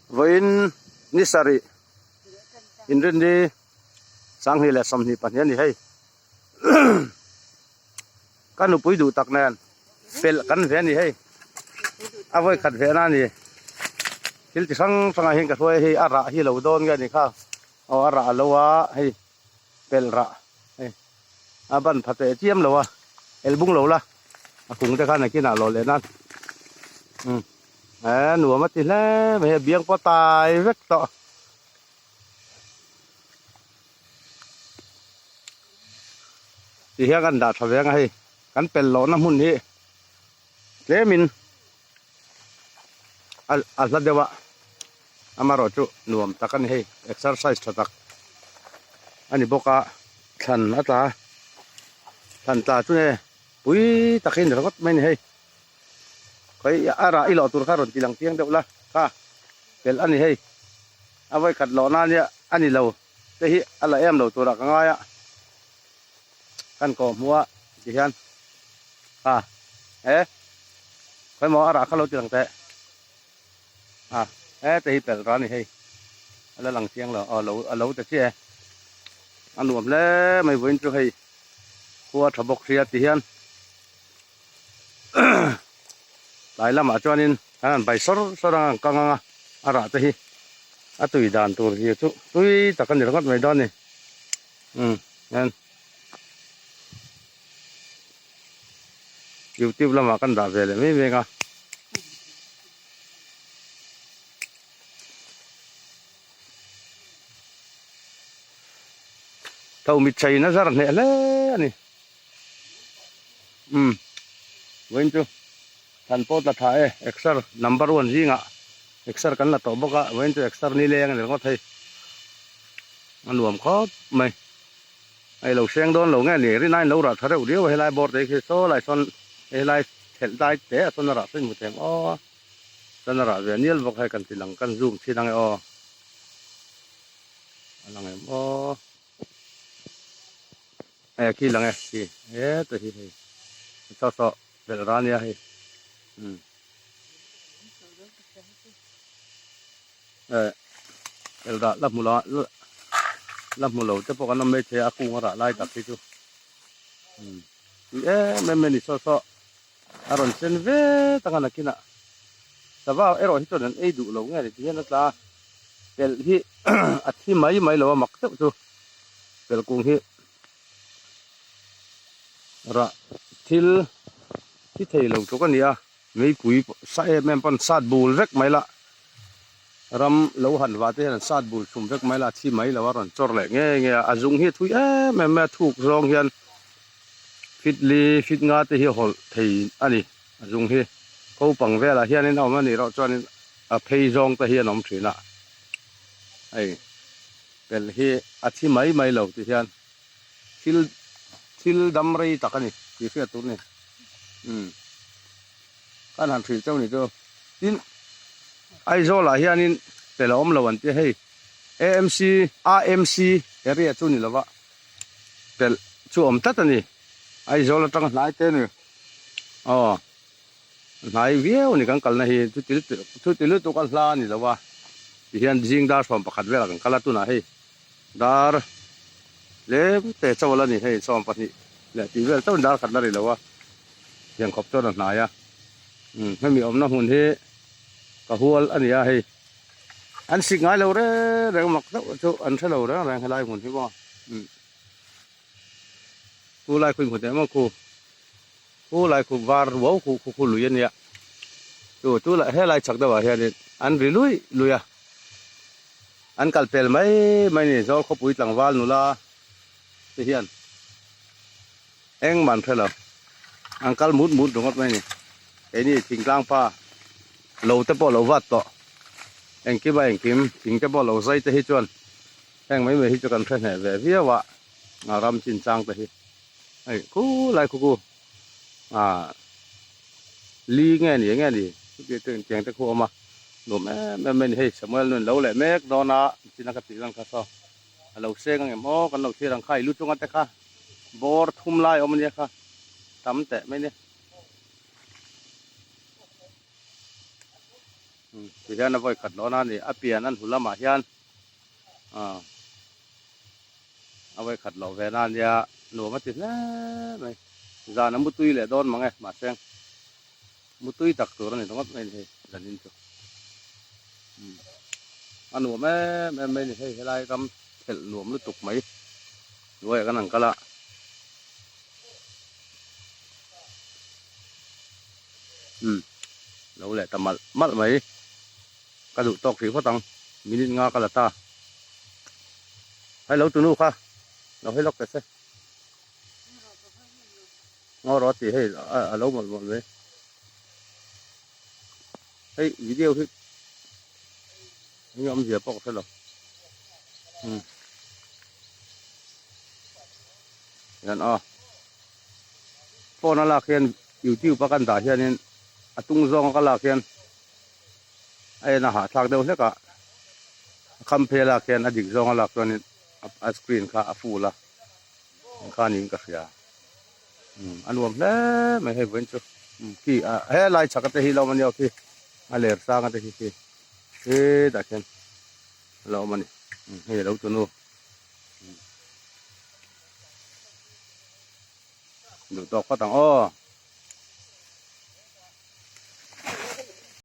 Vawiin ni sarih inrinni 2022 a ni hei. Ka nupui duh tak nen pelh kan ve a ni hei. A vawi khat ve na a ni. Thil chi hrang hrangah hian ka hruai a hei a rah hi lo dawn nge a ni kha. Aw a rah a lo a hei pelh rah hei a ban pha teh chiam lo a el bung lo la a kung te khan nakinah lawh leh nan umm eh nuam a ti hle mai a biang pawh tai vek tawh. Ti hian kan dah tha ve ang a hei kan pelh lohna hmun hi tlemin a hla deuh a amaherawh chu nuam tak a ni hei exercise tha tak a ni bawk a thlan a tla thlan tla chu nge pui takin ringawt mai a ni hei khawi a rah i lawh tur kha rawn ti lang chiang deuh la kha pelh a ni hei a vawi khat lawh na nia a ni lo te hi a la em lo turah ka ngai a kan kawh hmuh a ti hian a e khawi maw a rah kha lo ti lang teh a he te hi pelh ra ni hei a la lang chiang lo aw lo a lo ta chiah e a nuam hle mai vawiin chu hei khua tha bawk sia ti hian tlai lamah chuanin kan han bai sawr sawr ang an kang ang a a rah te hi a tui dan tur hi chu tui tak a ni ringawt mai dawn a ni umm en youtube lamah kan dah ve leh mai mek a. Tho mitchei na zar hneh hle a ni. Umm vawiin chu thlan pawh tla tha e exer number one zingah exer kan la tawh bawk a vawiin chu exer ni leng a ni ringawt hei a nuam khawp mai a ilo seng dawn lo nge ni rinaiin lo rah tha reuh riau a helai bawr te hi saw lai sawn helai thelh dai te ah sawn a rah sawn hmu thei ang aw chuan a rah ve nial bawk hei kan ti lang kan zoom thin ang e aw a lang em aw. Hei a khi lang e khi heta hi hei saw saw belh ra ania hei umm eh belh rah la hmu lo la hmu lo te pawh kan awm maithei a a kung a rah lai tak hi chu umm tui em em mai a ni saw saw a rawn sen ve tak a nakinah sava erawh hi chuan an ei duh lo nge ni ti hian a tla a pelh hi a thi mai mai lo a mak deuh chu pelh kung hi rah thil thi thei lo tluk a ni a meipui sa em em pawn sat bul vek mai la ram lo han vah te hian an sat bul chhum vek mai la a thi mai lo a rawn chawr leh nge nge a a zung hi a thui em em mai a thuk zawng hian fit li fit nga te hi a hawlh thei a ni a zung hi ko pang velah hianin a awm a nih erawh chuanin a phei zawng te hi an awm thin a hei pelh hi a thi mai mai lo ti hian thil thil dam rei tak a ni tih hriat tur a ni umm kan han hrilh chauh ni chu tin Aizawl ah hianin pelh a awm lo an tia hei AMC AMC area chu ni lova pelh chu awm tlat a ni Aizawl atanga hnai te ni aw hnai viau a ni kan kalna hi chuti chuti lutuk a hla a ni lo a tihian zing dar 11 velah kan kal a tunah hei dar tlem te chauh a la ni hei 12 leh tih vel chauh dar khat la ri lo a tiang khawp chuan a hnai a umm hemi awmna hmun hi ka hual a ni a hei an sik ngai lo reng reng mak deuh chu an hre lo reng reng helai hmun hi maw umm khu lai khu inhmu teh maw khu khu lai khu var ruau khu khu khu lui a nia chu chu lah helai chhak deuhah hianin an ri lui lui a an kal pel mai mai a ni zawl khawpui tlangval nula te hian engmah an hre lo an kal mut mut ringawt mai a ni keini thingtlang pa lo te pawh lo vat tawh engkim a engkim thing te pawh lo zai te hi chuan heng mai mai hi chu kan hre hneh ve viau a a ram chin chang te hi hei khulai khu khu ah li nge ni enge ni tiang te khu a awm a nuam em em mai a ni hei Samuel nun lo leh mek dawn a chin a ka tih lang kha saw a lo seng ang em aw kan lo thlir ang kha i lu chunga te kha bawr thum lai a awm ania kha tam teh mai nia. Ti hian a vawi khat lohna a ni. A pian an hnu lamah hian ah a vawi khat loh ve na a nia nuam a ti hle mai. Zan a mutui leh dawn mang e mahse mutui tak tur a ni ringawt mai a ni hei zanin chu. A nuam em em mai a ni hei helai ram thelh nuam lutuk mai hnuaiah kan han kal a. Umm lo leh ta malh malh mai ka duh tawk hrih phawt ang minute nga ka la ta hei lo tunu kha lo hei lawk ta se ngaw rawh tih hei a lo mawlh mawlh mai hei video hi eng awmzia pawh ka hre lo umm hian a. Phone a lak hian youtube a kan dah hianin a tung zawng a ka lak hian a en a hahthlak deuh hlek a, a kham phei a lak hian a dik zawng a lak chuanin a screen kha a full a engkha niin ka hria umm a nuam hle mai hei vawiin chu umm khi ah helai chhak te hi lo awm a nia khi a ler sang a te hi khi hetah khian a lo awm a ni umm hei a lo tunu. Duh tawk phawt ang aw.